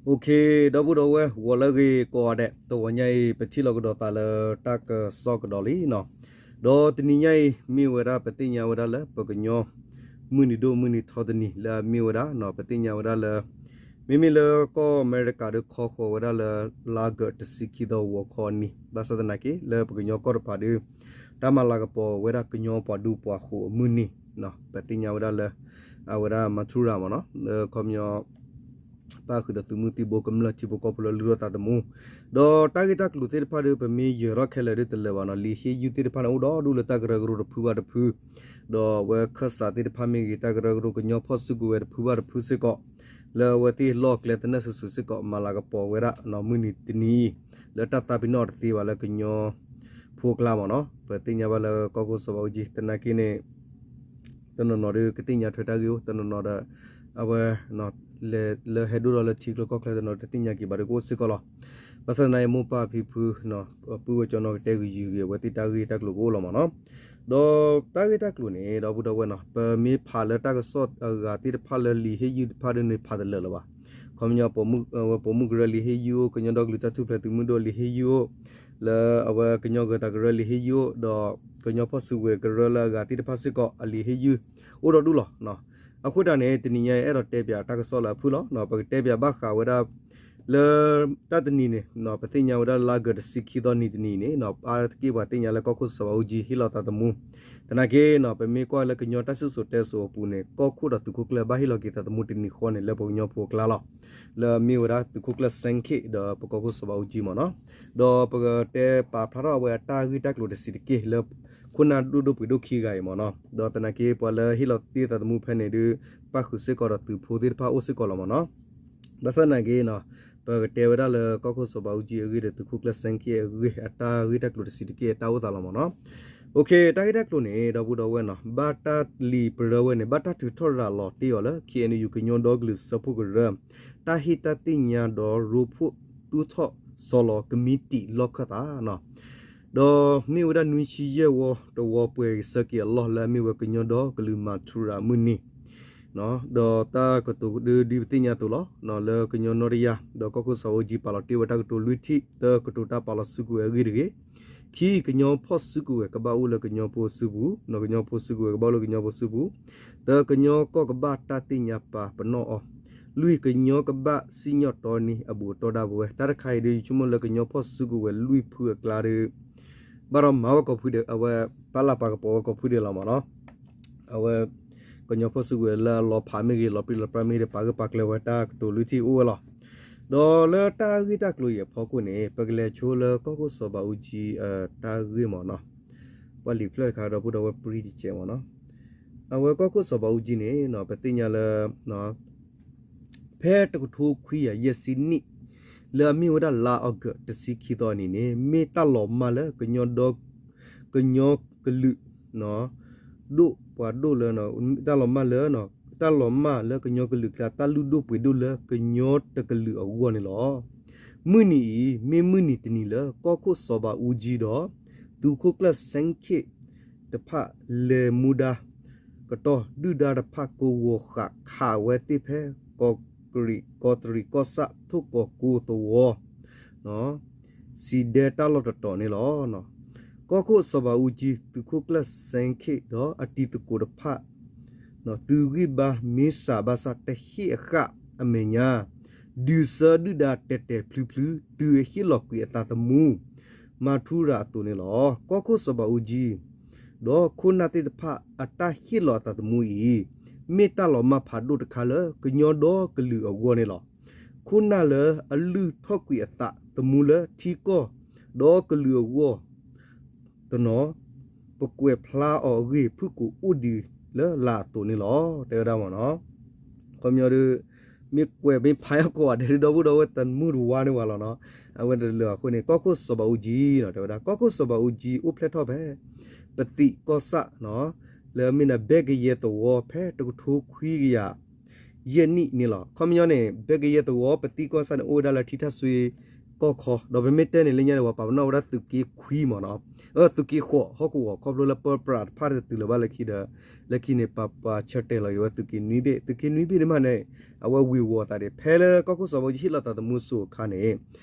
ဒီပုၢ်ဒီဝဲၢ် ဂီၤလၢအဂ့ၤကိးဂၤဒဲး, တဂီၤညါအံၤ ပထံၣ်လိာ်ကဒီးသးလၢတၢ်ကစီၣ်ကဒီးလံနီၤ. ဒီးတနံၤညါအံၤ မ့ၢ်ဝဲဒၣ်ပသ့ၣ်ညါဝဲဒၣ်လၢ ပကညီ မုၢ်နံၤဒိၣ်မုၢ်နံၤထီတနံၤ လၢအမ့ၢ်ဝဲဒၣ်နီၤ, ပသ့ၣ်ညါဝဲဒၣ်လၢ မ့မ့ၢ်လၢကီၢ်အမဲရကၤဒီး ခီဃီၤဝဲဒၣ်လၢ လါကၢးတဆံခံသီ ဂီၤခီအနံၤ, ဘၣ်ဆၣ်သနာ်က့ လၢပကညီကီၢ်တပၤဒီး တၢ်မၤလၤကပီၤဝဲဒၣ်ကညီပှၤဒူပှၤဃိၤအမုၢ်နံၤ, ပသ့ၣ်ညါဝဲဒၣ်လၢ အဝဲဒၣ် Mathura မ့ၢ်နီၤ, လၢခီပညီ ပၣ်ဃုာ်ဒီးသုးမုၢ်သံၣ်ဘိကမျၢၢ်ထံဖိကီၢ်ဖိလၢလုၢ်ထီၣ်သးသမူ, ဒီးတၢ်ဂ့ၢ်တၢ်ကျိၤသ့ၣ်တဖၣ်ဒီး ပမ့ၢ်ယၢၤထီၣ်ခဲလၢာ်ဒ်တလၢာ်ဘၣ်နီၤ, လံာ်ဟ့ၣ်ယုၢ်သ့ၣ်တဖၣ်န့ၣ် အိၣ်ဒီဒူၣ်လၢတၢ်ကရၢကရိတဖုဘၣ်တဖု, ဒီးအဝဲခၢၣ်စးသ့ၣ်တဖၣ်မ့ၢ်ဂ့ၤ တၢ်ကရၢကရိကညီဖီၣ်စုကဝဲၤတဖုဘၣ်တဖုစ့ၢ်ကီး, လၢအဝဲသ့ၣ်လီၢ်ကျဲသနၢၣ်စုာ်စုာ်စ့ၢ်ကီး မၤလၤကပီၤဝဲဒၣ်နီၤ မုၢ်နံၤတနံၤအံၤ လၢတၢ်သးပ့ၤနီၣ်တသ့ဘၣ်လၢကညီဖိအကျါမ့ၢ်နီၤ, ပသ့ၣ်ညါဘၣ်လၢကီၢ်ခိၣ်စီၤဘးအူကၠံ သနာ်က့န့ၣ် တနီၤနီၤဒီးကသ့ၣ်ညါထွဲတၢ်ဂ့ၢ်အိၣ်, တနီၤနီၤဒီး အဝဲ လၢဟဲဒိၣ်ထီၣ်လၢထံချၢကီၢ်ချၢတနီၤတသ့ၣ်ညါက့ၤဘၣ်ဒီးကအိၣ်စ့ၢ်ကီးလီၤ. ဘၣ်ဆၣ်သနာ်က့ မိၢ်ပၢ်ဖံဖု ပုၢ်ဝဲၢ်ကၠီနီၢ်ကတဲဂ့ၤယုၢ်ဂ့ၤ အဝဲသ့ၣ်တၢ်ဂ့ၢ်တၢ်ကျိၤကအိၣ်လီၤမ့ၢ်နီၤ. ဒီးတၢ်ဂ့ၢ်တၢ်ကျိၤန့ၣ် ဒီပုၢ်ဒီဝဲၢ်နီၤ ပမ့ၢ်ဖးလၢတၢ်ကစီၣ်အဂၤသ့ၣ်တဖၣ်လၢလံာ်ဟ့ၣ်ယုၢ်တဖၣ်ဒ်န့ၣ် ဖးတလၢာ်လၢၤဘၣ်. ခီပညီ ပိာ်မုၣ်ကရၢလံာ်ဟ့ၣ်ယုၢ်အိၣ်, ကညီဒီကလုာ်တၢ်ထူၣ်ဖျဲးသုးမုၢ်ဒိၣ်လံာ်ဟ့ၣ်ယုၢ်အိၣ်, လၢအဝဲကညီဂၢၤသးကရၢလံာ်ဟ့ၣ်ယုၢ်အိၣ်, ဒီးကညီဖီၣ်စုကဝဲၤကရၢလၢအဂၤသ့ၣ်တဖၣ်စ့ၢ်ကီး အလံာ်ဟ့ၣ်ယုၢ် အိၣ်ဒီဒူၣ်လီၤ. အဃိတၢ်န့ၣ် တနံၤညါအံၤ အဲၣ်ဒိးတဲပၠးတၢ်ကစီၣ်လၢအဖုၣ်လီၤ. ပကတဲပၠးဘၣ်ဃးဝဲဒၣ် လၢတၢ်တနံၤန့ၣ် ပသ့ၣ်ညါဝဲဒၣ်လါကၢးတဆံခံသီနံၤတနံၤန့ၣ် အါတက့ၢ်ပှၤသ့ၣ်ညါလၢကီၢ်ခိၣ်စီၤဘးအူကၠံ ဟ့ၣ်လီၤသးသမူ, သနာ်က့ ပမ့ၢ်ကွၢ်လၢကညီတၢ်စံၣ်စိၤတဲစိၤအပူၤန့ၣ် ကီၢ်ခိၣ်ဒီးသုးခိၣ်ကျၢၢ်ဘၣ်ဟ့ၣ်လီၤက့ၤသးသမူတနံၤဃီန့ၣ် လၢပကညီဖိအကျါလီၤ. လၢအမ့ၢ်ဝဲဒၣ်သုးခိၣ်ကျၢၢ်စဲခ့ၣ် ဒီးပကီၢ်ခိၣ်စီၤဘးအူကၠံမ့ၢ်နီၤ. ဒီးပကတဲပာ်ဖျါထီၣ်ဝဲအတၢ်ဂ့ၢ်တၢ်ကျိၤတဆံးတက့ၢ်လၢ ခိၣ်နၢ်ဒိၣ်ဒိၣ်ပှ့ၤဒိၣ်ခံဂၤအံၤမ့ၢ်နီၤ. ဒီးသနာ်က့ ပှၤလၢဟ့ၣ်လီၤတ့ၢ်သးသမူဖဲန့ၣ်ဒုး ပၣ်ဃုာ်စ့ၢ်ကီးဒီးသုးဖိသ့ၣ်တဖၣ်အိၣ်စ့ၢ်ကီးလီၤမ့ၢ်နီၤ. ဘၣ်ဆၣ်သနာ်က့ ပကတဲဝဲဒၣ်လၢကီၢ်ခိၣ်စီၤဘးအူကၠံအဂ့ၢ်ဒီးသုးခိၣ်ကျၢၢ်စဲခ့ၣ်အဂ့ၢ် အတၢ်ဂ့ၢ်တၢ်ကျိၤတဆံးတက့ၢ်အတၢ်အိၣ်သးလီၤမ့ၢ်နီၤ. တၢ်ဂ့ၢ်တၢ်ကျိၤန့ၣ် ဒီပုၢ်ဒီဝဲၢ်နီၤ ဘၣ်တၢ်လံာ်ပရၢဝဲန့ၣ် ဘၣ်တၢ်ထုးထီၣ်ရၤလီၤတ့ၢ်အီၤလၢ ခ့ၣ်အဲၣ်ယူၣ် ကညီဒီကလုာ်စၢဖှိၣ်ကရၢ တၢ်ဟ့ၣ်တၢ်သ့ၣ်ညါဒီးရိဖှိၣ်သူၣ်ထီၣ်စီၤလီၤကမံးတံာ်လီၢ်ခၢၣ်သးနီၤ. ဒီးမ့ၢ်ဝဲဒၣ်နွံဆံယဲၢ်ဝီတဝီပှဲၤစၢၤက့ၤအလီၢ်လၢအမ့ၢ်ဝဲကညီဒီကလုာ် Mathura မုၢ်နံၤ ဒီးတၢ်ကတိၤဒ်ပသ့ၣ်ညါအသိးလီၤ. လၢကညီနီၣ်တယၢ် ဒီးကီၢ်ခိၣ်စီၤဘးအူကၠံပာ်လီၤတ့ၢ်ဝဲတၢ်ကတိၤလွံၢ်ထံၣ်, တၢ်ကတိၤတၢ်ပာ်လီၤစုကဝဲၤအဂ့ၢ်တဂ့ၤ, ခံ ကညီဖီၣ်စုကဝဲၤကဘၣ်အိၣ်လၢကညီဖိစုပူၤ, ကညီဖိစုကဝဲၤကဘၣ်အိၣ်လၢကညီဖိစုပူၤ, သၢ ကညီကီၢ်ကဘၣ်တၢ်သ့ၣ်ညါပာ်ပနီၣ်အီၤ, လွံၢ် ကညီကဘၣ်စံၣ်ညီၣ်တီနံၤအဘူးအတီၢ်ဒၣ်ဝဲ. တၢ်တခါအံၤဒုး ယဆိကမိၣ်လၢကညီဖီၣ်စုကဝဲၤလွံၢ်ဖုအကျါဒီး ဘၣ်ဒီးမၤဝဲကိးဖုဒဲး အဝဲ ပာ်လၤပာ်ကပီၤဝဲကိးဖုဒဲးလီၤမ့ၢ်နီၤ. အဝဲ ကညီဖီၣ်စုကဝဲၤလၢအလီၤဖးမ့ၢ်ဂ့ၤ လီၤပြံလီၤပြါမ့ၢ်ဂ့ၤဒီး ပာ်ဂၢၢ်ပာ်ကျၢၤဝဲတၢ်ကတိၤလွံၢ်ထံၣ်အိၣ်ဝဲလီၤ. ဒီးလၢတၢ်ဂ့ၢ်တၢ်ကျိၤအံၤအဖီခိၣ်န့ၣ် ပကလဲၤဆိလၢကီၢ်ခိၣ်စီၤဘးအူကၠံ တၢ်ဂ့ၢ်မ့ၢ်နီၤ. ပှၤလံာ်ဖျၢၣ်တခါဒီပုၢ်ဒီဝဲၢ်ပြံတကဲးမ့ၢ်နီၤ. အဝဲကီၢ်ခိၣ်စီၤဘးအူကၠံန့ၣ် ပသ့ၣ်ညါလၢ ဖဲတကထိခွံကယၤယဲၢ်ဆံနံၣ် လၢအမ့ၢ်ဝဲဒၣ်လါအီကူးတဆံခံသီအနံၤန့ၣ် မ့ၢ်တၢ်လီၤမၢ်လၢကညီဒီ ကညီကလုာ် ဒိၣ်ပှၤဒိၣ်လၢ တၢ်လီၤမၢ်လၢ တၢ်လီၤမၢ်လၢကညီကလုာ်ကျါ တၢ်လုၢ်ဒိၣ်ပှ့ၤဒိၣ်လၢကညီတကလုာ်အဂီၢ်န့ၣ်လီၤ. မုၢ်နံၤအံၤ မ့ၢ်မုၢ်နံၤတနံၤလၢကီၢ်ခိၣ်စီၤဘးအူကၠံဒီး သုးခိၣ်ကျၢၢ်စဲခ့ၣ် တဖၣ်လဲၤမူဒါ ကတီၢ်ဒုၣ်ဒါတဖၣ်ကိးဂီၤဃာ်ခးဝဲသ့ၣ်ဖဲ ကီးတရံးကီၢ်ဆၣ်ထိၣ်ကီးကိသဝီ စံးဒဲတၢ်လီၢ်တတီၤန့ၣ်လီၤ. ကီၢ်ခိၣ်စီၤဘးအူကၠံ သုးခိၣ်ကျၢၢ်စဲခ့ၣ်ဒီးအတံၤသကိးတဖၣ် သုးဂံၢ်ဘါမ့ၢ်စှၤဘၣ်ဆၣ်တဟ့ၣ်အဃၣ်အမဲာ်ညါ ဒုးဆၢဒုၣ်ဒါတဲာ်တဲာ်ဖျုဖျု တုၤအဟ့ၣ်လီၤကွံာ်အသးသမူ မၤထူရၤအသိးန့ၣ်လီၤ. ကီၢ်ခိၣ်စီၤဘးအူကၠံ ဒီးခိၣ်နၢ်သ့ၣ်တဖၣ်အတၢ်ဟ့ၣ်လီၤအသးသမူအံၤ မ့ၢ်တၢ်လီၤမၢ်ဖးဒိၣ်တခါလၢကညီဒီကလုာ်အဂီၢ်န့ၣ်လီၤ. ခိၣ်နၢ်လၢအလုၢ်ထီၣ်ကွံာ်အသးသမူလၢထံကီၢ်ဒီကလုာ်အဂီၢ် တနီၤ ပကွဲးဖျါအီၤအဂ့ၢ် ဖုၣ်ကိာ်အိၣ်ဒံးလၢလာ်အသိးန့ၣ်လီၤ တဲဝဲဒၣ်မ့ၢ်နီၤ. ခီပညီဒီး မ့ၢ်ကွဲးမ့ၢ်ဖးအီၤကိးဂၤဒဲးဒီး ဒီပုၢ်ဒီဝဲၢ်တမုၢ်တဝါန့ၣ်ဝဲလီၤနီၤ. အဝဲတလၢာ်အဃိန့ၣ် ကီၢ်ခိၣ်စီၤဘးအူကၠံနီၤ တဲဝဲဒၣ် ကီၢ်ခိၣ်စီၤဘးအူကၠံအိၣ်ဖျဲၣ်ထီၣ်ဖဲ ပသံးကီၢ်ဆၣ်နီၤ လၢမ့ၢ်ဒၣ်ဘဲကယဲၢ်သဝီဖဲတကထိခွံကယၤ ယဲၢ်နံၣ်န့ၣ်လီၤ. ခီပညီန့ၣ် ဘဲကယဲၢ်သဝီ ပသံးကီၢ်ဆၣ်န့ၣ် အိၣ်ဝဲဒၣ်လၢထံထၣ်စွ့ ကီၢ်ခီ ဒီးပမ့ၢ်တဲန့ၣ်လၢညါန့ၣ် ပှၤပာ်ပနီၣ်ဝဲဒၣ်သုးက့ခွံမ့ၢ်နီၤ, သုးက့ဃိး ဟီၣ်ကဝီၤ ခီဖျိလၢပၢပြးတဖၣ်တတုၤလၢၤဘၣ်လၢခံဒီး လၢခံန့ၣ် ပပာ်ဆၢတဲာ်လီၤက့ၤဝဲသုးက့နွံဘ့ၣ်, သုးက့နွံဘ့ၣ်န့ၣ်မးန့ၣ် အဝဲဝ့ၤဝီၤအသးဒံး ဖဲလၢကီၢ်ခိၣ်စီၤဘးအူကၠံဟ့ၣ်လီၤသးသမူအစိၤအခါန့ၣ်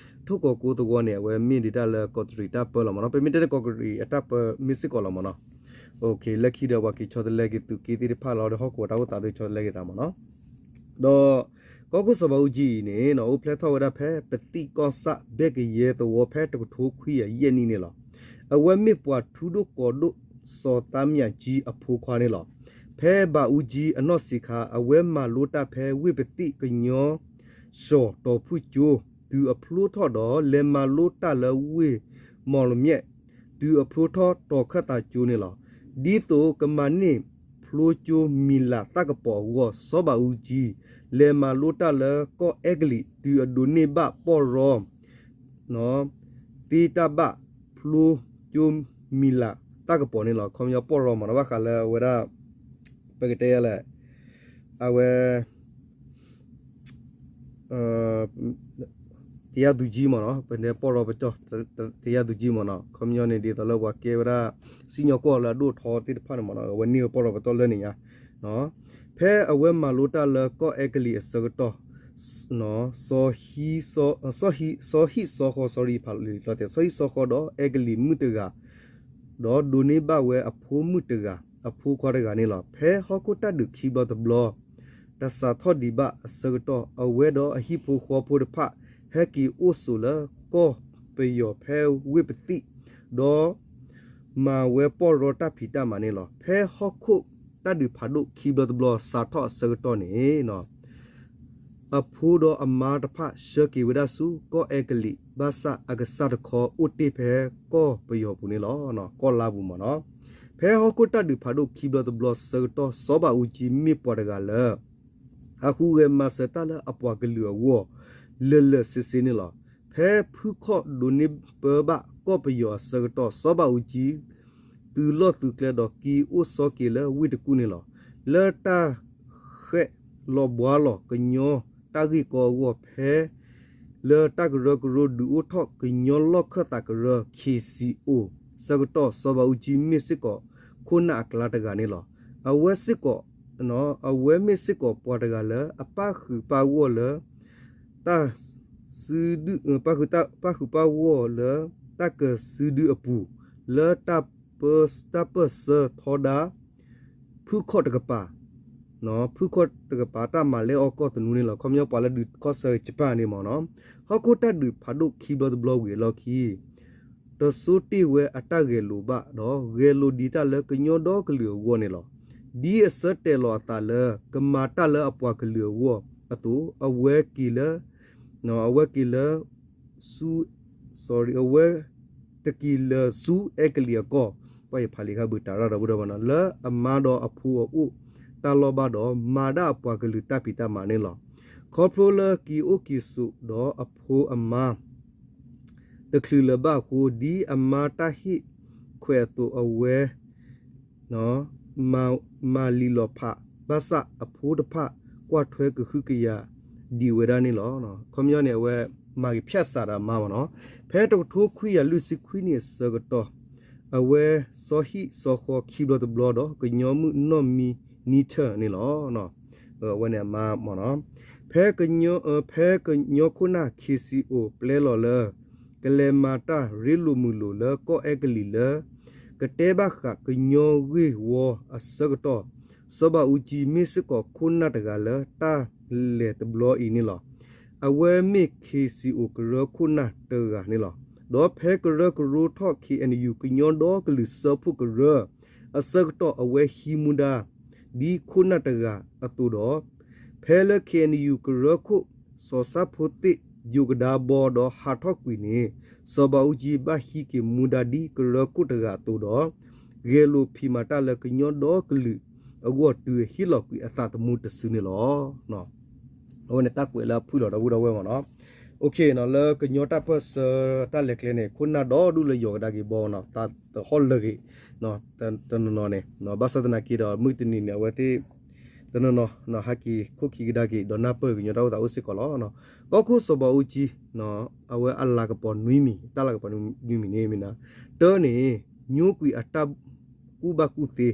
ထိၣ်ကီၤကိသဝီန့ၣ် အဝဲမ့ၢ်ဒံးတၢ်လၢကီးတရံးတၢ်ပၢလီၤမ့ၢ်နီၤ, ပမ့ၢ်တဲန့ၣ်ကီးတရံးအတၢ်ပၢမ့ၢ်စ့ၢ်ကီးလီၤမ့ၢ်နီၤ. လၢခံဒီးပှၤက့ၤဆီတလဲက့ၤသုးက့သ့ၣ်တဖၣ်လီၤဒီး ဟီၣ်ကဝီၤတၢ်အိၣ်သးဒီးဆီတလဲက့ၤသးမ့ၢ်နီၤ. ဒီး ကီၢ်ခိၣ်စီၤဘးအူကၠံအံၤန့ၣ် အိၣ်ဖျဲၣ်ထီၣ်ဝဲဒၣ်ဖဲပသံၣ်ကီၢ်ဆၣ်ဘဲၣ်ကယဲသဝီဖဲတကထိခွံကယၤယဲၢ်နံၣ်န့ၣ်လီၤ. အဝဲမ့ၢ်ပှၤထူဒိၣ်ကီၤဒိၣ်စီၤသးမံယၤကၠံအဖိခွါန့ၣ်လီၤ. ဖဲဘးအူကၠံအနီၢ်ဆံးခါ အဝဲမၤလိတၢ်ဖဲဝ့ၢ်ပသံၣ်ကညီ စီၤတီၤဖုၣ်ကၠိ တုၤအဖျိထီၣ်ဒီး လဲၤမၤလိတၢ်လၢဝ့ၢ်မီၣ်လမၠဲၣ် တုၤအဖျိထီၣ်တီၤခၢၣ်သးကၠိန့ၣ်လီၤ. ဒ်သိးကမၤန့ၢ်ဖျိကၠိမံၤလးသၣ်ကပီၤအဂီၢ် စီၤဘးအူကၠံ လဲၤမၤလိတၢ်လၢကီၢ်အဲကလံး တုၤအဒိးန့ၢ်ဘၣ်ပီၢ်ရီ သ့တၢ်ဘၣ်ဖျိကၠိမံၤလးသၣ်ကပီၤန့ၣ်လီၤ. ခီပညီပီၢ်ရီမ့ၢ်နီၤ ဘၣ်ဃးလၢအဝဲဒၣ် ပကတဲယလဲၣ် အဝဲ တယၢ်သူကၠံမ့ၢ်နီၤ, ပတဲပီၢ်ရီပကၠီ တယၢ်သူကၠံမ့ၢ်နီၤ, ခီပညီန့ၣ် ဒ်သိးလၢပှၤကဲဝဲဒၣ် စံၣ်ညီၣ်ကွီၢ်လၢအဒိၣ်ထီသ့ၣ်တဖၣ်န့ၣ်မ့ၢ်နီၤ, အဝဲန့ၢ်ဝဲပီၢ်ရီပကၠီလၢန့ၣ်ညါ, ဖဲအဝဲမၤလိတၢ်လၢကီၢ်အဲကလံးအဆၢကတီၢ် စီၤဟံၣ်စီဃီ စီၤဟံၣ်စီဃီ sorry ဖးလီၤတဲာ် စီၤဟံၣ်စီဃီဒီးအဲကလံးမုၣ်တဂၤ ဒီးဒိးန့ၢ်ဘၣ်ဝဲအဖိမုၣ်တဂၤ အဖိခွါတဂၤန့ၣ်လီၤ. ဖဲဟီၣ်ခိၣ်တၢ်ဒုးခံဘျီတဘျီ တၢ်စးထီၣ်ဒံးဘၣ်အဆၢကတီၢ် အဝဲဒီးအဟံၣ်ဖိဃီဖိတဖၣ် ဟဲက့ၤအိၣ်ဆိးလၢကီၢ်ပယီၤဖဲဝ့ၢ်ပသံၣ် ဒီး မၤဝဲပီၢ်ရီတၢ်ဖံးတၢ်မၤန့ၣ်လီၤ. ဖဲဟီၣ်ခိၣ်တၢ်ဒုးဖးဒိၣ်ခံဘျီတဘျီစးထီၣ်အဆၢကတီၢ်န့ၣ် အဖိဒီးအမါတဖၣ်ဆှၢက့ၤဝဲဒၣ်ဆူကီၢ်အဲကလံး ဘၣ်ဆၣ်အကစၢ်တခီအိၣ်တ့ၢ်ဖဲကီၢ်ပယီၤပူၤန့ၣ်လီၤ. ကီၢ်လါပူၤမ့ၢ်နီၤ. ဖဲဟီၣ်ခိၣ်တၢ်ဒုးဖးဒိၣ်ခံဘျီတဘျီဆၢကတီၢ် စီၤဘးအူကၠံမ့ၢ်ပှၤတဂၤလၢ အဟူးဂဲၤမၤစၢၤတၢ်လၢအပှၤကလုာ်အဂီၢ် လၢာ်လၢာ်ဆ့ဆ့န့ၣ်လီၤ. ဖဲဖုခီၣ်ဒိးန့ၢ်ပၢဘၣ်ကီၢ်ပယီၤအဆၢကတီၢ် စီၤဘးအူကၠံ သုးလီၢ်သုးကျဲဒီးက့ၤအိၣ်စီက့ၤလၢဝ့ၢ်တကူၣ်န့ၣ်လီၤ. လၢတၢ်ဃဲးလီၤဘှါလီၤကညီတၢ်ဂ့ၢ်ကီအဂီၢ် ဖဲလၢတၢ်ကရၢကရိဒုးအိၣ်ထီၣ်ကညီလီၢ်ခၢၣ်သးကရၢ ခ့ၣ်စံၣ်အိၣ် ဆၢကတီၢ် စီၤဘးအူကၠံမ့ၢ်စ့ၢ်ကီးခိၣ်နၢ်အကျါတဂၤန့ၣ်လီၤ. အဝဲစ့ၢ်ကီး အဝဲမ့ၢ်စ့ၢ်ကီးပှၤတဂၤလၢအပၣ်ဃုာ်ပၣ်ဂီၢ်လၢ တၢ်စုဒု ပၣ်ဃုာ်ပၣ်ဂီၢ်လၢ တၢ်ကစုဒုအပူၤ လၢ တၢ်ပၢၢ်ဆၢထီဒါ ဖုခီၣ်တကပၤ ဖုခီၣ်တကပၤတၢ်မၤလဲၢ်အီၣ်ကီၢ်သနူန့ၣ်လီၤ. ခီပညီပှၤလၢဒုးခီၣ်ဆၢကပၤန့ၣ်မ့ၢ်နီၤ. ဟီၣ်ခိၣ်တၢ်ဒုးဖးဒိၣ်ခံဘျီတဘျီဝံၤအလီၢ်ခံ တစိတ့ၢ်ဝဲအတၢ်ဂဲၤလိာ်ဘၣ်ဒီး ဂဲၤလိာ်ဒံးတၢ်လၢကညီဒီကလုာ်အဂီၢ်န့ၣ်လီၤ. ဒ်အဆၢတဲာ်လီၤအသးလၢ ကမၤတၢ်လၢအပှၤကလုာ်အဂီၢ်အသိး အဝဲက့ၤလၢ အဝဲက့ၤလၢ ဆူ အဝဲ တက့ၤလၢဆူအဲကလံးအကီၢ် ပှၤယဖးလံာ်ခါဘုးတၢ်ရၢ်ဒီပုၢ်ဒီဝဲၢ်နီၤ လၢအမါဒီးအဖိအအိၣ်တၢ်လီၢ်ဘၣ်ဒီး မၤဒၣ်အပှၤကလုာ်တၢ်ဖံးတၢ်မၤန့ၣ်လီၤ. ခီဖျိလၢက့ၤအိၣ်က့ၤဆိးဒီးအဖိအမါ တချုးလၢၤဘၣ်အဃိ ဒ်အမါတၢ်ဟ့ၣ်ခွဲးအသိးအဝဲ မၤလံာ်လီၤဖးဘၣ်ဆၣ်အဖိတဖၣ် ကွၢ်ထွဲကဟုကယာ်ဒံးဝဲဒၣ်န့ၣ်လီၤ. ခီပညီန့ၣ် အဝဲမၤက့ၤဖၠၣ်စးဒီးအမါမ့ၢ်နီၤ. ဖဲတကထိခွံကယၤလွံၢ်ဆံခွံနံၣ်အဆၢကတီၢ် အဝဲ စီၤဟံၣ်စီၤဃီခံဘျီတဘျီဒီး ကညီမုၣ်နီၢ်မံနံထၢၣ်န့ၣ်လီၤ. အဝဲန့ၣ်အမါမ့ၢ်နီၤ. ဖဲကညီ ဖဲကညီခိၣ်နၢ် ခ့ၣ်စံၣ်အိၣ် ပျဲလီၤလၢ ကလဲၤမၤတၢ်ရ့လိာ်မုာ်လိာ်လၢကီၢ်အဲကလံးလၢ ကတဲဘၣ်ဃးကညီဂ့ၢ်ဝီအဆၢကတီၢ် စီၤဘးအူကၠံမ့ၢ်စ့ၢ်ကီးခိၣ်နၢ်တဂၤလၢတၢ်လဲၤတဘျီအံၤန့ၣ်လီၤ. အဝဲမ့ၢ်ခ့ၣ်စံၣ်အိၣ်ကရၢခိၣ်နၢ်တဂၤန့ၣ်လီၤ. ဒီးဖဲကရၢကရိထီၣ် ခ့ၣ်အဲၣ်ယူၣ် ကညီဒီကလုာ်စၢဖှိၣ်ကရၢ အဆၢကတီၢ်အဝဲဟံးမူဒါ ဒ်ခိၣ်နၢ်တဂၤအသိးဒီး ဖဲလၢ ခ့ၣ်အဲၣ်ယူၣ် ကရၢခိၣ် စီၤစၢ်ဖိသ့ၣ်ယိၤကဒါဘီဒီးဟးထီၣ်ကွံာ်န့ၣ် စီၤဘးအူကၠံဘၣ်ဟံးက့ၤမူဒါဒ်ကရၢခိၣ်တဂၤအသိးဒီး ဂဲၤလိာ်ဖံးမၤတၢ်လၢကညီဒီကလုာ်အဂီၢ်တုၤအဟ့ၣ်လီၤကွံာ်အသးသမူတစုန့ၣ်လီၤ. အဝဲန့ၣ်တၢ်ကွဲးလၢအဖုၣ်လီၤဒီပုၢ်ဒီဝဲၢ်မ့ၢ်နီၤ. လၢကညီတၢ်ပၢၢ်ဆၢတၢ်လဲၤကျဲန့ၣ် ခိၣ်နၢ်ဒီဒူၣ်လၢယိၤကဒါက့ၤဘီနီၤ သးတဟီၣ်လၢာ်ဂ့ၤ တနီၤနီၤန့ၣ် ဘၣ်ဆၣ်သနာ်က့ဒီး မုၢ်တနံၤန့ၣ် အဝဲသ့ၣ် တနီၤနီၤ ဟဲက့ၤခိၣ်ခံကဒါက့ၤ ဒီးနၢ်ပၢၢ်ကညီတၢ်အိၣ်သးအိၣ်စ့ၢ်ကီးလီၤ. ကီၢ်ခိၣ်စီၤဘးအူကၠံ အဝဲအလၤကပီၤနွံမံၤ တၢ်လၤကပီၤနွံမံၤန့ၣ်မ့ၢ်နၤ, တၢန့ၣ် ညိကွံာ်အတၢ်ကူၣ်ဘၣ်ကူၣ်သ့,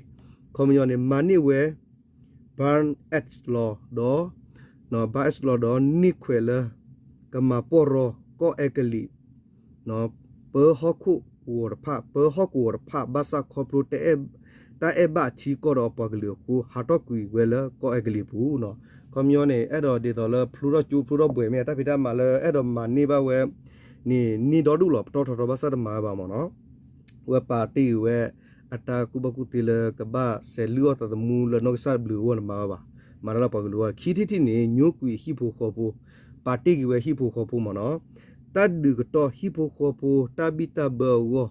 ခီပညီန့ၣ် မၤန့ၢ်ဝဲ ဘၣ်အၣ်လီၤဒီး ဘၣ်အၣ်လီၤဒီး န့ၢ်ခွဲးလၢ ကမၤပီၢ်ရီ ကီၢ်အဲကလံး ပၢဟီၣ်ခိၣ်ကဝီၤတဖၣ် ပၢဟီၣ်ကဝီၤတဖၣ် ဘၣ်ဆၣ်ခီဖျိ တၢ်အဲၣ်ဘၣ်ထံကီၢ်ဒီးအပှၤကလုာ်အဃိ ဟးထီၣ်ကွံာ်ဝဲလၢကီၢ်အဲကလံးပူၤနီၤ. ခီပညီန့ၣ် အဲၣ်ဒိးဒ်သိးလၢဖျိထီၣ်ကၠိဖျိထီၣ်ဘှဲးမ့ၢ် တၢ်ဖံးတၢ်မၤလၢအဲၣ်ဒိးမၤန့ၢ်ဘၣ်ဝဲန့ၣ် န့ၢ်ဒီဒူၣ်လီၤ ပတီၢ်ထီထီဘၣ်ဆၣ်တမၤဝဲဘၣ်မ့ၢ်နီၤ. ဝဲပာ်တ့ၢ်က့ၤဝဲ အတၢ်ကူၣ်ဘၣ်ကူၣ်သ့လၢကဘၣ်ဆဲးလုၢ်အီၣ်သးသမူလၢနီၢ်ကစၢ်တဘျုးအဂီၢ်န့ၣ်မၤဝဲဘၣ်. မၤတၢ်လၢပှၤကလုာ်အဂီၢ် ခံထံၣ်တထံၣ်န့ၣ် ညိကွံာ်ဟံၣ်ဖိဃီဖိ, ပာ်တ့ၢ်က့ၤဝဲဟံၣ်ဖိဃီဖိမ့ၢ်နီၤ. တၢ်ဒုးကတီၢ်ဟံၣ်ဖိဃီဖိ တၢ်ဘံၣ်တၢ်ဘၢအဂီၢ်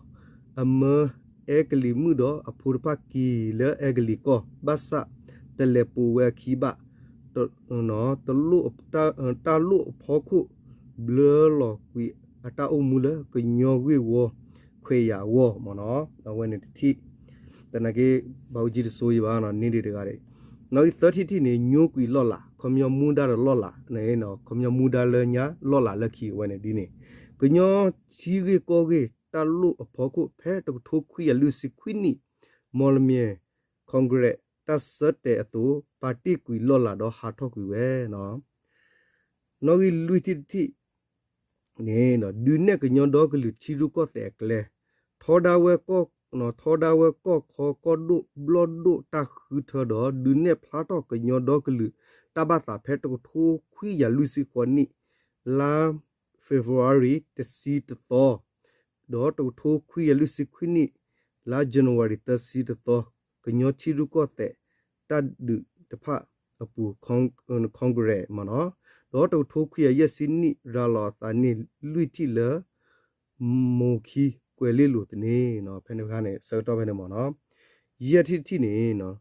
အမၢအဲကလံးမုၣ်ဒီးအဖိတဖၣ်က့ၤလၢအဲကလံးကီၢ် ဘၣ်ဆၣ် တလဲၤပိာ်ဝဲအခံဘၣ် တလိၣ် တၢ်လိၣ်အဖီခိၣ် ဘျၢလီၤကွံာ်အတၢ်အိၣ်မူလၢကညီဂ့ၢ်ဝီခွဲးယာ်အဂီၢ်မ့ၢ်နီၤ. အဝဲန့ၣ်တထံၣ် သနာ်က့ ဘးအူကၠံတစိယံၤဘၣ်နီၤ န့ၢ်ဒံးတဂၤဒီး နီၣ်ဂံၢ်သၢထံၣ်တထံၣ်န့ၣ် ညိကွံာ်လီၢ်လၤ ခီပညီမူဒါဒီးလီၢ်လၤ ခီပညီမူဒါလၢညါလီၢ်လၤလၢခံအဝဲန့ၣ်ဒ်န့ၣ် ကညီထံဂ့ၢ်ကီၢ်ဂ့ၢ် တၢ်လိၣ်အဖီခိၣ် ဖဲတကထိခွံကယၤလွံၢ်ဆံခွံနံၣ် မီၣ်လမၠဲၣ် Congress တၢ်ဆၢတဲာ်အသိး ပာ်တ့ၢ်ကွံာ်လီၢ်လၤဒီးဟးထီၣ်ကွံာ်ဝဲ နီၣ်ဂံၢ်လွံၢ်ထံၣ်တထံၣ်န့ၣ် ဒုးနဲၣ်ကညီဒီကလုာ်ထံရူၢ်ကီၢ်သဲးအကျဲ ထီဒါဝဲ ထီဒါဝဲကီၢ်ခီကီၢ်ဒိၣ်ဘျီၣ်ဒိၣ်တၢ်ဃုထၢဒီး ဒုးနဲၣ်ဖျါထီၣ်ကညီဒီကလုာ်တၢ်ဘၣ်သးဖဲတကထိခွံကယၤလွံၢ်ဆံဃိးနံၣ် လါ February တဆံတသီ ဒီးတကထိခွံကယၤလွံၢ်ဆံခွံနံၣ် လါ January သၢဆံတသီ ကညီထံရူၢ်ကီၢ်သဲး တၢ်ဒုးတဖၣ်အပူၤ Congress မ့ၢ်နီၤ, ဒီးတကထိခွံကယၤယဲၢ်ဆံနံၣ် ရၤလီၤအသးန့ၢ်လွံၢ်ထံၣ်လၢ မိၢ်ခံကွဲၤလ့လိၤသန့ ဖဲန့ၣ်အခါန့ၣ် ဆၢကတီၢ်ဖဲန့ၣ်မ့ၢ်နီၤ, ယဲၢ်ထံၣ်တထံၣ်န့ၣ်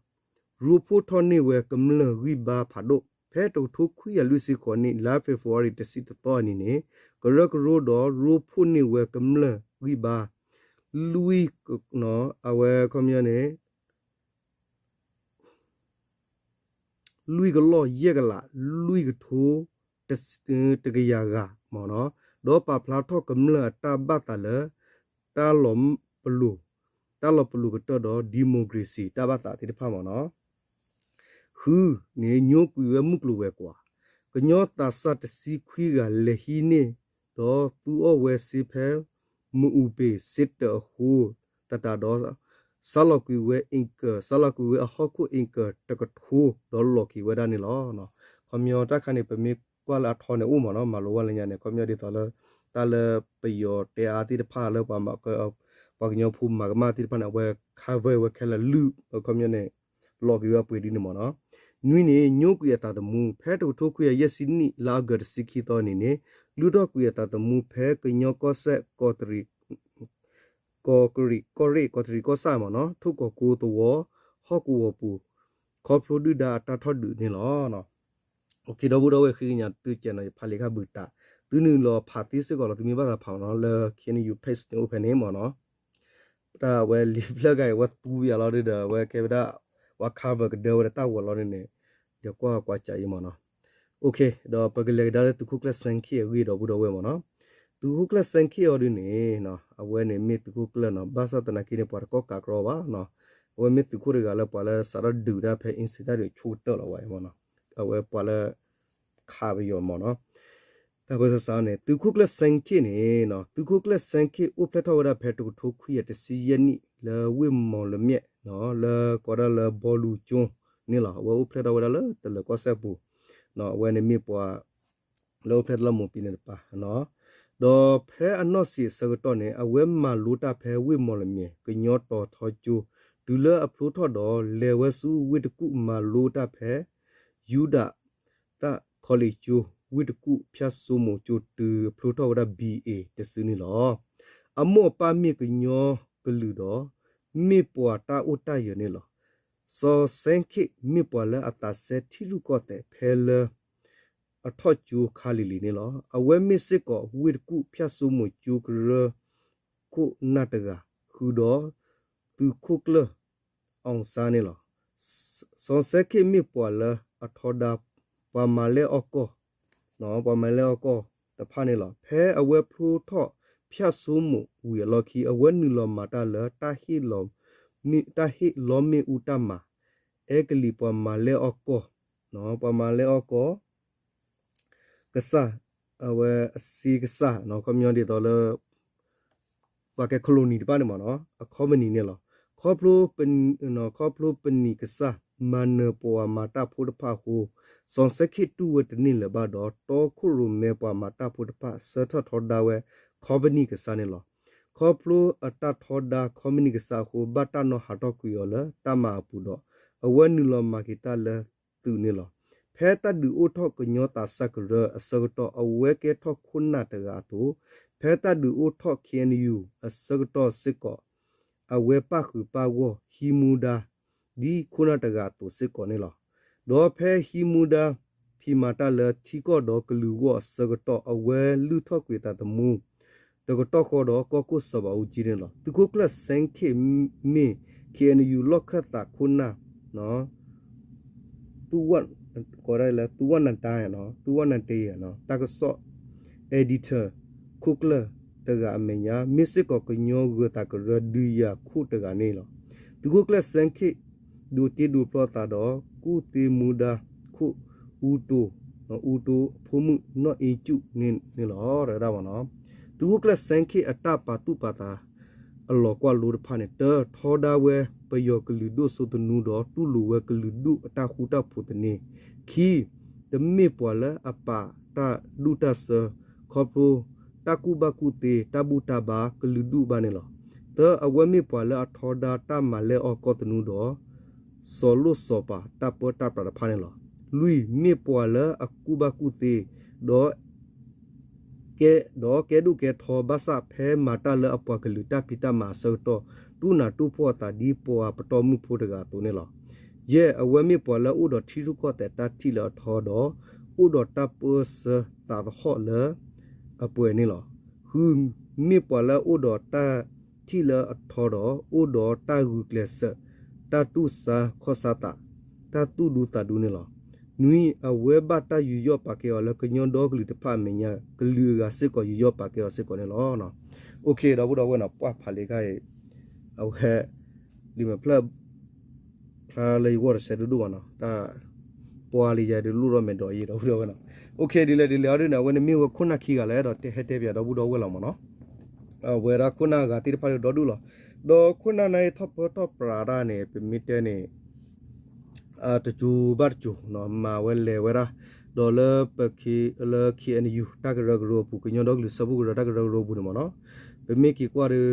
ရိဖှိၣ်ထီၣ်န့ၢ်ဝဲကမျၢၢ်ဂံၢ်ဘါဖးဒိၣ် ဖဲတကထိခွံကယၤလွံၢ်ဆံဃိးနံၣ် လါ February တဆံတသီအနံၤန့ၣ် ကရၢကရိဒီးရိဖှိၣ်န့ၢ်ဝဲကမျၢၢ်ဂံၢ်ဘါ လွံၢ် အဝဲခီပညီန့ၣ် လွံၢ်ကလီၢ်ယဲၢ်ကလး လွံၢ်ကထိ တကယၤဂၤမ့ၢ်နီၤ, ဒီးပာ်ဖျါထီၣ်ကမျၢၢ်အတၢ်ဘၣ်သးလၢ တၢ်လီၤပလိာ် တၢ်လီၤပလိာ်ကတၢၢ်ဒီး democracy တၢ်ဘၣ်သးသ့ၣ်တဖၣ်မ့ၢ်နီၤ, ဃုန့ၣ် ညိကွံာ်ဝဲမုၢ်ကျိၤဝဲၤကွာ်, ကညီသးစၢ်တဆံခွံဂၤလဲၤဟံးန့ၢ် ဒီးသူအီၣ်ဝဲစ့ဖဲ မအူပ့ၤစ့တၢးအဃိ သတးဒီး စါလီၤကွံာ်ဝဲအ့ၣ်ကၢၢ် စါလီၤကွံာ်ဝဲအဟီၣ်ခိၣ်အ့ၣ်ကၢၢ်တကထိ ဒီးလီၤက့ၤဝဲဒၣ်န့ၣ်လီၤ. ခီပညီတၢ်ခါန့ၣ် ပမ့ၢ်ကွၢ်လၢအထီန့ၣ်အိၣ်မ့ၢ်နီၤ, မၤလိဝဲလၢညါန့ၣ် ခီပညီဒ်သိးလၢ တၢ်လၢပယီၤတဲအါသ့ၣ်တဖၣ်လၢ ပှၤကညီဖိမၤကမၣ်သ့ၣ်တဖၣ်န့ၣ် အဝဲ cover ဝဲခဲလၢာ်လုၢ် ခီပညီန့ၣ် လီၤက့ၤဝဲအပှ့ၤဒ်န့ၣ်မ့ၢ်နီၤ. နွံန့ၣ် ညိကွံာ်အသးသမူ ဖဲတကထိခွံကယၤယဲၢ်ဆံနံၣ် လါအီကူးတဆံခံသီန့ၣ်န့ၣ် လုၢ်ထီၣ်ကွံာ်အသးသမူဖဲကညီကီၢ်စဲၣ် ကီးတရံး ကီးရ့ၣ် ကီးတရံးကီၢ်ဆၣ်မ့ၢ်နီၤ ထိၣ်ကီးကိသဝီ ဟီၣ်ကဝီၤပူၤ ခီဖျိဒုၣ်ဒါအတၢ်ထီၣ်ဒုးန့ၣ်လီၤ. ဒီပုၢ်ဒီဝဲၢ်ဃ့ကညးသုကဲးနီၤ ယဖးလံာ်ခါဘုးတး သုနုာ်လီၤဖးသ့စ့ၢ်ကီးလီၤ သုမ့ၢ်ဘၣ်သးဖးမ့ၢ်နီၤ လၢ KNU page န့ၣ်အိၣ်ဖဲန့ၣ်မ့ၢ်နီၤ တၢ်ဝဲလံာ်ဖျၢၣ်ဂၤအံၤ အဝဲသူယၤလီၤဒုဒီး အဝဲကဲဝဲဒၣ် ပှၤ cover ကဒၢဝဲဒၣ်တၢ်ဂီၤလီၤန့ၣ်န့ၣ် ယကွၢ်ကွၢ်စးအံၤမ့ၢ်နီၤ. ဒီးပကလဲၤကဒါလၢသုးခိၣ်ကျၢၢ်စဲခ့ၣ်အဂ့ၢ်ဒီပုၢ်ဒီဝဲၢ်မ့ၢ်နီၤ. သုးခိၣ်ကျၢၢ်စဲခ့ၣ်အီၤဒုန့ၣ် အဝဲန့ၣ်မ့ၢ်သုးခိၣ်ကျၢၢ်နီၤ ဘၣ်ဆၣ်သနာ်က့န့ၣ် ပှၤတကီၢ်ကးကြီဘၣ်နီၤ. အဝဲမ့ၢ်သုးခိၣ်တဂၤလၢပှၤလၢစးထီၣ်ဒုးတၢ်ဖဲ incident တၢ်ဒုးဆိကတၢၢ်လီၤဝဲမ့ၢ်နီၤ. အဝဲပှၤလၢ ခးပယီၤမ့ၢ်နီၤ. တၢ်ပၢဆှၢန့ၣ် သုးခိၣ်ကျၢၢ်စဲခ့ၣ်န့ၣ် သုးခိၣ်ကျၢၢ်စဲခ့ၣ်အိၣ်ဖျဲၣ်ထီၣ်ဝဲဒၣ်ဖဲတကထိခွံကယၤတဆံယဲၢ်နံၣ် လၢဝ့ၢ်မီၣ်လမၠဲၣ် လၢကိးဒၣ်လၢဘီလူကၠိန့ၣ်လီၤ. အဝဲအိၣ်ဖျဲၣ်ထီၣ်ဝဲဒၣ်လၢတလၢၤကီၢ်စဲၣ်ပူၤ အဝဲန့ၣ်မ့ၢ်ပှၤ လၢအိၣ်ဖျဲၣ်ထီၣ်လၢမိၢ်ပံၤန့ၣ်တပၤ ဒီးဖဲအနီၢ်ဆံးအဆၢကတီၢ်န့ၣ် အဝဲမၤလိတၢ်ဖဲဝ့ၢ်မီၣ်လမၠဲၣ် ကညီတီၤထီကၠိ တုၤလၢအဖျိထီၣ်ဒီး လဲၤဝဲဆူဝ့ၢ်တကူၣ်မၤလိတၢ်ဖဲ ယူဒၤသၣ် college ကၠိ ဝ့ၢ်တကူၣ်ဖၠၣ်စိမိၤကၠိ တုၤအဖျိထီၣ်ဝဲဒၣ် ဘံၣ်အ့ၣ် တစုန့ၣ်လီၤ. အမိၢ်အပၢ်မ့ၢ်ကညီကလုာ်ဒီး မ့ၢ်ပှၤတၢ်အိၣ်တၢ်ယၢၤန့ၣ်လီၤ. စီၤစဲခ့ၣ်မ့ၢ်ပှၤလၢအသးစဲထံရူၢ်ကီၢ်သဲးဖဲလၢ အထီၣ်ကၠိခါလံၤလံၤန့ၣ်လီၤ. အဝဲမ့ၢ်စ့ၢ်ကီးဝ့ၢ်တကူၣ်ဖၠၣ်စိမိၤကၠိကရၢခိၣ်နၢ်တဂၤ ဃုာ်ဒီးသုးခိၣ်ကျၢၢ် အောင်ဆန်း န့ၣ်လီၤ. စီၤစဲခ့ၣ်မ့ၢ်ပှၤလၢအထီဒါ ပှၤမၤလဲၢ်အီၣ်ကီၢ် ပှၤမၤလဲၢ်အီၣ်ကီၢ်တဖၣ်န့ၣ်လီၤ. ဖဲအဝဲဖျိထီၣ်ဖၠၣ်စိမိာ်ဝံၤအလီၢ်ခံ အဝဲနုာ်လီၤမၤတၢ်လၢ တၢ်ဟ့ၣ်လီမ့ၣ်အူတၢ်မၤ အဲကလံးပှၤမၤလဲၢ်အီၣ်ကီၢ်, ပှၤမၤလဲၢ်အီၣ်ကီၢ် ကစၢ်, အဝဲအစ့ကစၢ် ခီပညီဒ်သိးလၢ ပှၤကဲ colony တဖၣ်န့ၣ်မ့ၢ်နီၤ အ company န့ၣ်လီၤ. ခီဖျိ ခီဖျိပနံာ်ကစၢ် မၤနၢၤပှၤမၤတၢ်ဖိတဖၣ်အဃိ, စီၤစဲခ့ၣ်တူၢ်ဝဲတန့ၢ်လၢၤဘၣ်ဒီး တီခိၣ်ရိၣ်မဲပှၤမၤတၢ်ဖိတဖၣ် ဆၢထၢၣ်ထီဒါဝဲ company ကစၢ်န့ၣ်လီၤ. ခီဖျိအတၢ်ထီဒါ company ကစၢ်အဃိ ဘၣ်တၢ်နီၣ်ဟးထီၣ်ကွံာ်အီၤလၢတၢ်မၤအပူၤဒီး အဝဲနုာ်လီၤမၤက့ၤတၢ်လၢသုးန့ၣ်လီၤ. ဖဲတၢ်ဒုးအိၣ်ထီၣ်ကညီသးစၢ်ကရၢအဆၢကတီၢ် အဝဲကဲထီၣ်ခိၣ်နၢ်တဂၤအသိး, ဖဲတၢ်ဒုးအိၣ်ထီၣ် K N U အဆၢကတီၢ်စ့ၢ်ကီး အဝဲပၣ်ဃုာ်ပၣ်ဂီၢ်ဟံးမူဒါ ဒ်ခိၣ်နၢ်တဂၤအသိးစ့ၢ်ကီးန့ၣ်လီၤ. ဒီးဖဲဟံးမူဒါ ဖံးမၤတၢ်လၢထံကီၢ်ဒီးကလုာ်အဂီၢ်အဆၢကတီၢ် အဝဲလုၢ်ထီၣ်ကွံာ်သးသမူ တကတီၢ်ဃီဒီးကီၢ်ခိၣ်စီၤဘးအူကၠံန့ၣ်လီၤ. သုးခိၣ်ကျၢၢ်စဲခ့ၣ်မ့ၢ် K N U လီၢ်ခၢၣ်သးခိၣ်နၢ် သုးဝၣ်နတၢၢ်, သုးဝၣ်နတၢၢ် တၢ်ကစီၣ် editor ခိၣ်ကျၢၢ်တဂၤအမဲာ်ညါ မ့ၢ်စ့ၢ်ကီးကညီဂၢၤသးကရၢဒုးယၤခိၣ်တဂၤန့ၣ်လီၤ. သုးခိၣ်ကျၢၢ်စဲခ့ၣ် ဒိးတ့ဒိးဖျီသးဒီး ကူၣ်သ့မူဒါခိၣ် အူတိ, အူတိအဖိမုၣ်နီၢ်အ့ကၠူၣ်န့ၣ်လီၤ တဒၣ်မနီၤ. သုးခိၣ်ကျၢၢ်စဲခ့ၣ်အတၢ်ပာ်သူၣ်ပာ်သး အလီၢ်ကွၢ်လိတဖၣ်န့ၣ် တၢ ထီဒါဝဲပယီၤကလုာ်ဒိၣ်စိသနူဒီး တူၢ်လိာ်ဝဲကလုာ်ဒူၣ်အတၢ်ဃူတၢ်ဖိးသန့, ခံ, တမ့ၢ်ပှၤလၢအပာ်တၢ်ဒူၣ်တၢ်စၢ ခီဖျိ တၢ်ကူၣ်ဘၣ်ကူၣ်သ့ တၢ်ဘူၣ်တၢ်ဘါကလုာ်ဒူၣ်ဘၣ်န့ၣ်လီၤ. သၢ, အဝဲမ့ၢ်ပှၤလၢအထီဒါတၢ်မၤလဲၢ်အီၣ်ကီၢ်သနူဒီး စီၤလိၣ်စီၤပၤတၢ်ပၢတၢ်ပြးတဖၣ်န့ၣ်လီၤ. လွံၢ်, မ့ၢ်ပှၤလၢအကူၣ်ဘၣ်ကူၣ်သ့ ဒီး ကဲ, ဒီးကဲဒိၣ်ကဲထီဘၣ်ဆၣ် ဖဲမၤတၢ်လၢအပှၤကလုာ်တၢ်ဖံးတၢ်မၤအဆၢကတီၢ် တူၢ်နးတူၢ်ဖှီၣ်အသးဒ်ပှၤပတီၢ်မုၢ်ဖိတဂၤအသိးန့ၣ်လီၤ. ယဲၢ်, အဝဲမ့ၢ်ပှၤလၢအအိၣ်ဒီးထံရူၢ်ကီၢ်သဲးတၢ်ထံၣ်လၢအထီဒီး အိၣ်ဒီးတၢ်ပၢၢ်ဆၢသးသဟီၣ်လၢအပှဲၤန့ၣ်လီၤ. ဃု, မ့ၢ်ပှၤလၢအအိၣ်ဒီးတၢ်ထံၣ်လၢအထီဒီး အိၣ်ဒီးတၢ်ဂုာ်ကျဲးစၢး တၢ်တူၢ်ဆါခီၣ်ဆါသး တၢ်သူၣ်ဒူသးဒူန့ၣ်လီၤ. နွံ, အဝဲဘၣ်တၢ်ယူးယီၣ်ပာ်ကဲအီၤလၢကညီဒီကလုာ်တဖၣ်အမဲာ်ညါ ကလုာ်အဂၤစ့ၢ်ကီးယူးယီၣ်ပာ်ကဲအီၤစ့ၢ်ကီးန့ၣ်လီၤ. အိၣ်ခ့ ဒီပုၢ်ဒီဝဲၢ်နီၤ ပှၢ်ဖးလံာ်ခါအံၤ အဝဲ လံာ်မဲာ်ဖျၢၣ် ဖျါလၢယဂီၢ်တစဲးဒိၣ်ဒိၣ်ဘၣ်နီၤ တၢ် ပှၢ်လံာ်ယၤဒုးလိၣ်ထီၣ်မဲာ်ဒီးအံၤ ဒီပုၢ်ဒီဝဲၢ်နီၤ. အိၣ်ခ့ ဒ်လဲၣ်ဒ်လဲၣ်အီၤဒ်န့ၣ် အဝဲန့ၣ်မ့ၢ်ဝဲခိၣ်နၢ်ခံဂၤလဲၣ်ဒီး တဲဟဲတဲပၠးဒီပုၢ်ဒီဝဲၢ်လီၤမ့ၢ်နီၤ. အဝဲဒၣ်ခိၣ်နၢ်ဂၤသ့ၣ်တဖၣ်ဒီးဒီဒူၣ်လီၤ. ဒီးခိၣ်နၢ်န့ၣ်ထီၣ်ပၢထီၣ်ပြးတၢ်န့ၣ် ပမ့ၢ်တဲန့ၣ် တစိၤဘၣ်တစိၤ မၤဝဲလဲၤဝဲဒၣ် ဒီးလၢပ လၢ K N U တၢ်ကရၢကရိအပူၤ ကညီဒီကလုာ်စၢဖှိၣ်ကရၢတၢ်ကရၢကရိအပူၤန့ၣ်မ့ၢ်နီၤ ပမ့ၢ်က့ၤကွၢ်ဒီး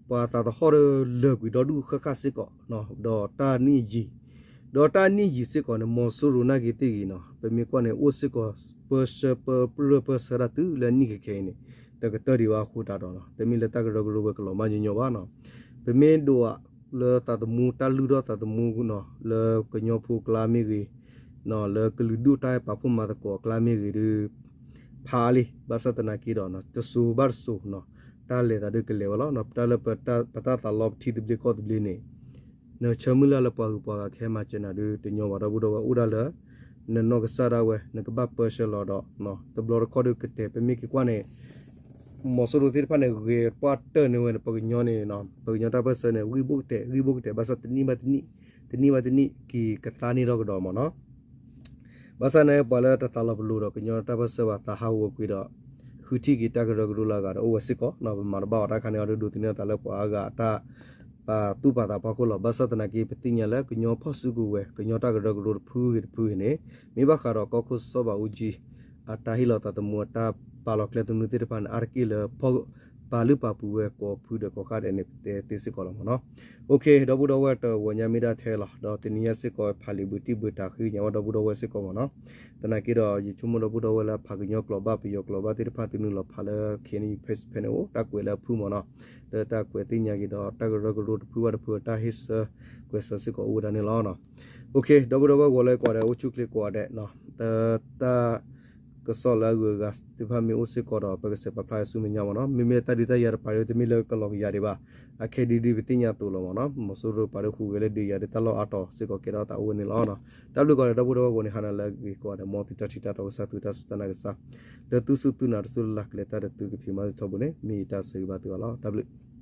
ပှၤသးသဟီၣ်ဒီးလၢာ်ကွံာ်ဒီဒူၣ်ဃၣ်ဃၣ်စ့ၢ်ကီး ဒီးတၢ်နံၣ်ယံာ် ဒီးတၢ်နံၣ်ယံာ်စ့ၢ်ကီးန့ၣ် မီၤစိရိၤနာ်က့ၤသ့ၣ်ဂ့ၤနီၤ ပမ့ၢ်ကွၢ်န့ၣ် အိၣ်စ့ၢ်ကီးပၢဆှၢပၢပြၢပၢဆှၢတၢ်တုၤလၢနံၣ်ခဲခဲအံၤန့ၣ် တကတၢၢ်ဒံးဘၣ်အဃိသတးဒီး တမ့ၢ်လၢတၢ်ကရၢကရိဝဲကလီၤမၢ်ညီညီဘၣ်နီၤ ပမ့ၢ်ဒိးလၢသးသမူတၢ်လုၢ်ထီၣ်သးသမူနီၤ လၢကညီဖိကျါမ့ၢ်ဂ့ၤ လၢကလုာ်ဒူၣ်တၢ်ပာ်ဖှိၣ်မၤသကိးအကျါမ့ၢ်ဂ့ၤဒီး ဖးလံ ဘၣ်ဆၣ်သနာ်က့ဒီး တစိၤဘၣ်တစိၤ တၢ်လဲၤသးဒုးကလဲၤဝဲလီၤ. တၢ်လၢပတၢ်သးလီပထံသဘျ့ကီၢ်သဘျ့န့ၣ် နဆၢမုၢ်လၢ်လၢပှၤဂုၤပှၤဂၤကဟဲမၤစၢၤနၤဒုးတညီဘၣ် ဒီပုၢ်ဒီဝဲၢ် အိၣ်ဒၣ်လၢ နနီၢ်ကစၢ်ဒၣ်ဝဲ နကဘၣ်ပၢဆှၢလီၤဒီး တဘျီတခီၣ်ဒုးကတဲာ် ပမ့ၢ်က့ၤကွၢ်န့ၣ် မီၤစိရိၤသ့ၣ်တဖၣ်န့ၣ် ဂဲၤပှၢ်တၢၢ်န့ၢ်ဝဲန့ၣ် ပှၤကညီန့ၣ် ပှၤကညီတၢ်ပၢၢ်ဆၢန့ၣ် ဂံၢ်ဘိၣ်ကတဲာ် ဂံၢ်ဘိၣ်ကတဲာ် ဘၣ်ဆၣ်တနံၣ်ဘၣ်တနံၣ် တနံၣ်ဘၣ်တနံၣ် က့ၤကသါန့ၢ်ထီၣ်ကဒီးမ့ၢ်နီၤ ဘၣ်ဆၣ်န့ၣ် ပှၤလၢတသးလီၤပလိာ်ဒီးကညီတၢ်ပၢၢ်ဆၢဘၣ်သးဟးဂီၤကွံာ်ဒီး ဃုထံၣ်က့ၤတၢ်ကရၢကရိလၢအဂၤဒီးအိၣ်ဝဲစ့ၢ်ကီး ပမၤတဘၣ်အီၤတၢ်ခါန့ၣ်အီၤဒီး ဒိးသန့ၤအသးလၢပှၤအါဂၤအတၢ် ပာ်သူၣ်ပာ်သးဖီခိၣ်လီၤ. ဘၣ်ဆၣ်သနာ်က့ ပသ့ၣ်ညါလၢကညီဖီၣ်စုကဝဲၤ ကညီတၢ်ကရၢကရိတဖုဂ့ၤတဖုဂ့ၤန့ၣ် မ့ၢ်ဘၣ်ဃးဒီးကီၢ်ခိၣ်စီၤဘးအူကၠံ အတၢ်ဟ့ၣ်လီၤသးသမူအတၢ်ပာ်လီၤကျဲသနူသ့ၣ်တဖၣ်န့ၣ် အါတက့ၢ်လၢ ပာ်လုၢ်ပာ်ပှ့ၤဝဲကိးဖုဒီးကိးဃၣ်ဒဲးန့ၣ် ပတဲသ့စ့ၢ်ကီးလီၤမ့ၢ်နီၤ. အိၣ်ခ့ ဒီပုၢ်ဒီဝဲၢ်တဂီၤညါမ့ၢ်ဒၣ်ထဲလီၤ ဒီးတနံၤညါစ့ၢ်ကီး ဖးလံာ်ဘှံးတံၢ်ဘှံးတၢ်ဃ့ကညးဝဲဒီပုၢ်ဒီဝဲၢ်စ့ၢ်ကီးမ့ၢ်နီၤ. သနာ်က့ဒီး ယဆိကမိၣ်ဒီပုၢ်ဒီဝဲၢ်လၢအဖးကညီကျိာ်ဘၣ် ပယီၤကျိာ်ဘၣ်သ့ၣ်တဖၣ် သုနုာ်လီၤဖးလၢ K N U page ဖဲန့ၣ်အိၣ် တၢ်ကွဲးလၢအဖုၣ်မ့ၢ်နီၤ လၢတၢ်ကွဲးသ့ၣ်ညါက့ၤဒီး တၢ်ကရၢကရိတဖုဘၣ်တဖု တၢ်ဟ့ၣ်ဆၢကွဲးဆၢစ့ၢ်ကီးအိၣ်ဝဲဒၣ်န့ၣ်လီၤ. အိၣ်ခ့ ဒီပုၢ်ဒီဝဲၢ် ဂီၤလၢကိးဂၤဒဲး အိၣ်ဆူၣ်ချ့ကိးဂၤဒဲး တၢ် ကစီၣ်လၢအဂုၤအဂၤသ့ၣ်တဖၣ်မ့ၢ်အိၣ်စ့ၢ်ကီးဒီး ပကစဲးပာ်ဖျါဆူမဲာ်ညါမ့ၢ်နီၤ. မ့မ့ၢ်လၢတၢ်ဒုးတၢ်ယၤတပၤဒ် တမ့ၢ်လၢကလီၤကယၤဒံးဘၣ်. အခဲဒ်ဒ်ပသ့ၣ်ညါအသိးလီၤမ့ၢ်နီၤ. မီၤစိရိၤပာ်ဒိၣ်ဃုာ်ဝဲလၢဒုးယၤဒ်တၢ်လီၢ်အါတီၤစ့ၢ်ကီးကဲထီၣ်သးအိၣ်ဝဲန့ၣ်လီၤ. တၢ်ဘျုးကိးဂၤဒဲး ဒီပုၢ်ဝဲၢ်ကိးဂၤန့ၣ် ဟါနၤလၢအဂ့ၤကိးဂၤဒဲး မ်သုတၢ်ထံၣ်တၢ်တီကစၢ် သုတၢ်စူၢ်တၢ်နာ်ကစၢ် လၢသုစူၢ်သုနာ်တစူၢ်လၢ်လၢ်ကလဲၤတၢ်ဒီးသုကဖံးမၤသုထီဘိန့ၣ် မ့ၢ်ယတၢ်ဆၢဂ့ၤဘၣ်သုအီၤလီၤ. တၢ်ဘျုး